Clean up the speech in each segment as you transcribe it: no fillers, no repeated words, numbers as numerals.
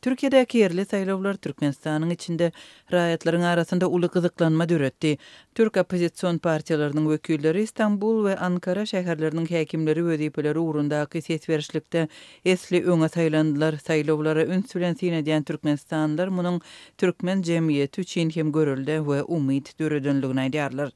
Türkiýedäki ýerli saýlawlar Türkmenistanyň içinde raýatlaryň arasynda uly gyzyklanma döretdi. Türk oppozision partiýalarynyň wekilleri Stambul we Ankara şäherleriniň häkimleri wezipeleri ugrundaky ses berişlikde esli öňe saýlandylar. Saýlawlara üns bilen syn edýän türkmenistanlylar munuň türkmen jemgyýeti üçin hem görelde we umyt döredenligini aýdýarlar.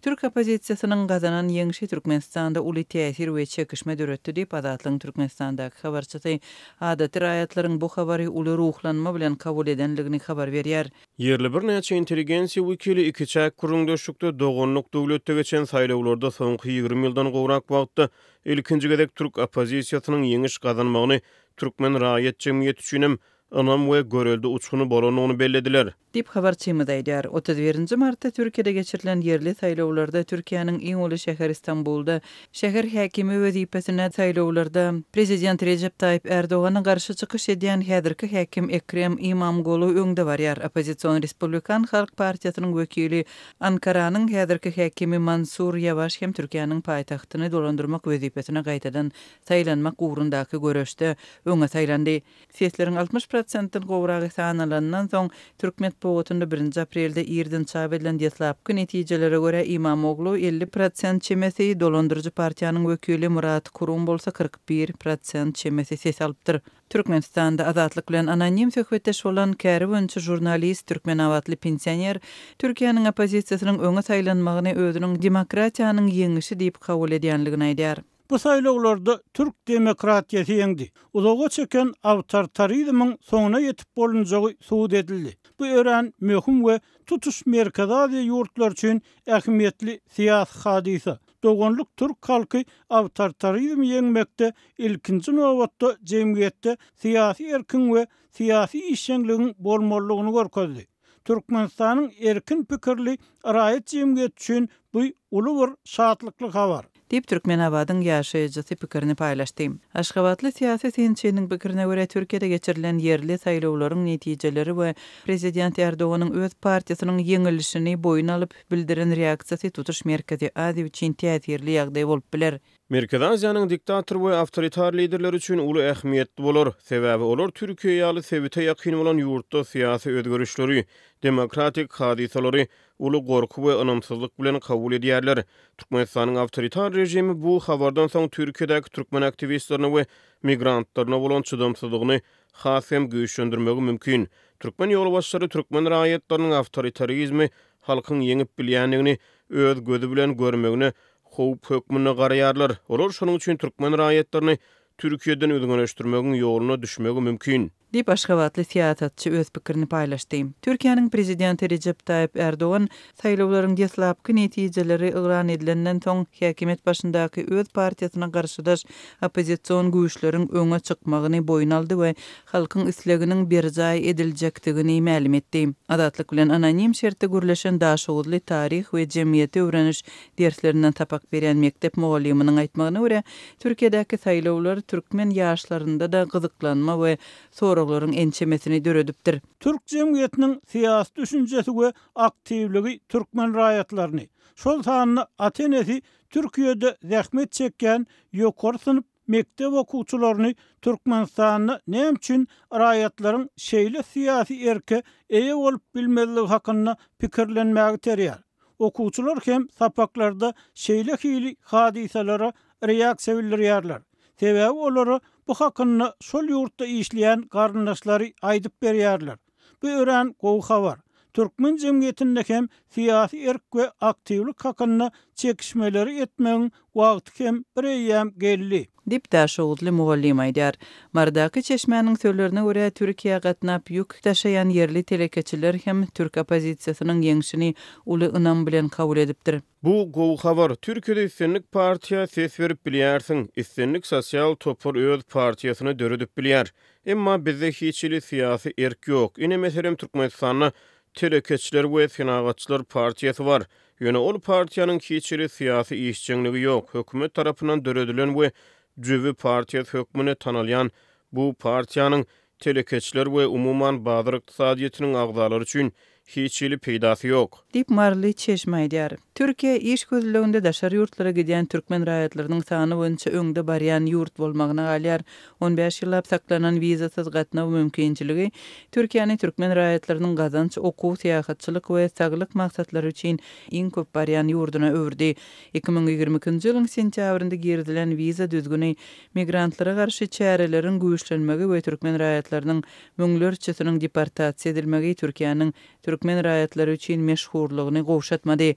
Türk oppozisiýasynyň gazanan ýeňşi Türkmenistanda uly täsir we çekişme döretdi diýip, Azatlygyň Türkmenistandaky habarçysy adaty raýatlaryň bu habary uly ruhlanma bilen kabul edenligini habar berýär. Ýerli birnäçe intelligensiýa wekili ikiçäk gürrüňdeşlikde doganlyk döwletde geçen saýlawlarda soňky 20 ýyldan gowrak wagtda ilkinji gezek türk oppozisiýasynyň ýeňiş gazanmagyny türkmen raýat jemgyýeti üçinem ynam we görelde uçguny bolandygyny bellediler. Diýip, habarçymyz aýdýar. 31 nji martda Türkiýede geçirilen ýerli saýlawlarda Türkiýäniň iň uly şäheri Stambulda şäher häkimi wezipesine saýlawlarda prezident Rejep Taýyp Ärdogana garşy çykyş edýän häzirki häkim Ekrem Ymamgolu öňde barýar. Oppozision Respublikan halk partiýasynyň wekili Ankaranyň häzirki häkimi Mansur Ýawaş hem Türkiýäniň paýtagtyny dolandyrmak wezipesine gaýtadan saýlanmak ugrundaky göreşde öňe saýlandy. Sesleriň 60 prosentden gowragy sanalandan soň, türk metbugatynda birinji aprelde irden çap edilen deslapky netijelere görä, Imamoglu 50 prosent çemesi, dolandyryjy partiýanyň wekili Murat Kurum bolsa 41 prosent çemesi ses alypdyr. Türkmenistanda Azatlyk bilen anonim söhbetdeş bolan käri boýunça žurnalist, türkmenabatly pensioner Türkiýäniň oppozisiýasynyň öňe saýlanmagyny özüniň demokratiýanyň ýeňişi diýip kabul edýänligini aýdýar. Bu saýlawlarda türk demokratiýasy ýeňdi. Uzaga çeken awtoritarizmiň soňuna ýetip bolunjagy subut edildi. Bu örän möhüm we tutuş Merkezi Aziýa ýurtlary üçin ähmiýetli syýasy hadysa. Doganlyk türk halky awtoritarizmi ýeňmekde ilkinji nobatda jemgyýetde syýasy erkiň we syýasy işjeňligiň bolmalydygyny görkezdi. Türkmenistanyň erkin pikirli raýat jemgyýeti üçin bu uly bir şatlykly habar. Diýip, Türkmenabadyň ýaşaýjysy pikirini paýlaşdy. Aşgabatly syýasy synçynyň pikirine görä, Türkiýede geçirilen ýerli saýlawlaryň netijeleri we prezident Erdoganyň öz partiýasynyň ýeňilişini boýun alyp, bildiren reaksiýasy tutuş Merkezi Aziýa üçin täsirli ýagdaý bolup biler. Merkezi Aziýanyň diktator we awtoritar liderleri üçin uly ähmiýetli bolar, sebäbi olar Türkiýe ýaly sebite ýakyn bolan ýurtda syýasy özgerişleri, demokratik hadysalary uly gorky we ynamsyzlyk bilen kabul edýärler. Türkmenistanyň awtoritar režimi bu habardan soň Türkiýedäki türkmen aktiwistlerine we migrantlaryna bolan çydamsyzlygyny has hem güýçlendirmegi mümkin. Türkmen ýolbaşçylary türkmen raýatlarynyň awtoritarizmi halkyň ýeňip bilýändigini öz gözi bilen görmegine howp hökmünde garaýarlar. Olar şonuň üçin türkmen raýatlaryny Türkiýeden üzňeleşdirmegiň ýoluna düşmegi mümkin. Diýip, aşgabatly syýasatçy öz pikirini paýlaşdy. Türkiýäniň Prezidenti Rejep Taýyp Ärdogan saýlawlaryň deslapky netijeleri yglan edilenden soň, häkimiýet başyndaky öz partiýasyna garşydaş oppozision güýçleriň öňe çykmagyny boýun aldy we halkyň isleginiň berjaý ediljekdigini mälim etdi. Azatlyk bilen anonim şertde gürleşen daşoguzly taryh we jemgyýeti öwreniş derslerinden sapak berýän mekdep mugallymynyň aýtmagyna görä, Türkiýedäki saýlawlar türkmen ýaşlarynda-da gyzyklanma we soraglaryň ençemesini döredipdir. Türk jemgyýetiniň syýasy düşünjesi we aktiwligi türkmen raýatlaryny, şol sanda ata-enesi Türkiýede zähmet çekýän ýokary synp mekdep okuwçylaryny Türkmenistanda näme üçin raýatlaryň şeýle syýasy erke eýe bolup bilmezligi hakynda pikirlenmäge iterýär. Okuwçylar hem sapaklarda şeýle hili hadysalara reaksiýa bildirýärler. Sebäbi olara bu hakynda şol ýurtda işleýän garyndaşlary aýdyp berýärler. Bu örän gowy habar. Türkmen jemgyýetinde hem syýasy erk we aktiwlik hakynda çekişmeleri etmegiň wagty hem bireýýäm geldi. Diýip, daşoguzly mugallym aýdýar. Marydaky çeşmäniň sözlerine görä, Türkiýä gatnap ýük daşaýan ýerli telekeçiler hem türk oppozisiýasynyň ýeňşini uly ynam bilen kabul edipdir. Bu gowy habar. Türkiýede islendik partiýa ses berip bilýärsiň, islendik sosial topar öz partiýasyny döredip bilýär. Emma bizde hiç hili syýasy erk ýok. Ine meselem Türkmenistanda Telekeçiler we senagatçylar partiýasy bar. Ýöne ol partiýanyň hiç hili syýasy işjeňligi ýok. Hökümet tarapyndan döredilen we jübi partiýasy hökmünde tanalýan bu partiýanyň telekeçiler we umuman bazar ykdysadyýetiniň agzalary üçin hiç hili peýdasy ýok. Diýip, maryly çeşme aýdýar. Türkiýe iş gözleginde daşary ýurtlara gidýän türkmen raýatlarynyň sany boýunça öňde barýan ýurt bolmagyna galýar. On bäş ýyllap saklanan wizasyz gatnaw mümkinçiligi Türkiýäni türkmen raýatlarynyň gazanç, okuw, syýahatçylyk we saglyk maksatlary üçin iň köp barýan ýurduna öwürdi. 2022-nji ýylyň sentýabrynda girizilen wiza düzgüni migrantlara garşy çäreleriň güýçlenmegi we türkmen raýatlarynyň müňlerçesiniň deportasiýa edilmegi Türkiýäniň türkmen raýatlary üçin meşhurlygyny gowşatmady.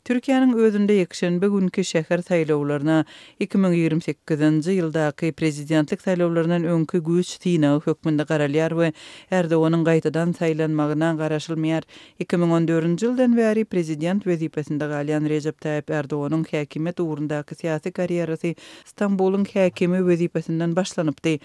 Türkiýäniň özünde ýekşenbe günki şäher saýlawlaryna 2028-nji ýyldaky prezidentlik saýlawlaryndan öňki güýç synagy hökmünde garalýar we Erdoganyň gaýtadan saýlanmagyna garaşylmaýar. 2014-nji ýyldan bäri prezident wezipesinde galýan Rejep Taýyp Erdoganyň häkimiýet ugrundaky syýasy karýerasy Stambulyň häkimi wezipesinden başlanypdy.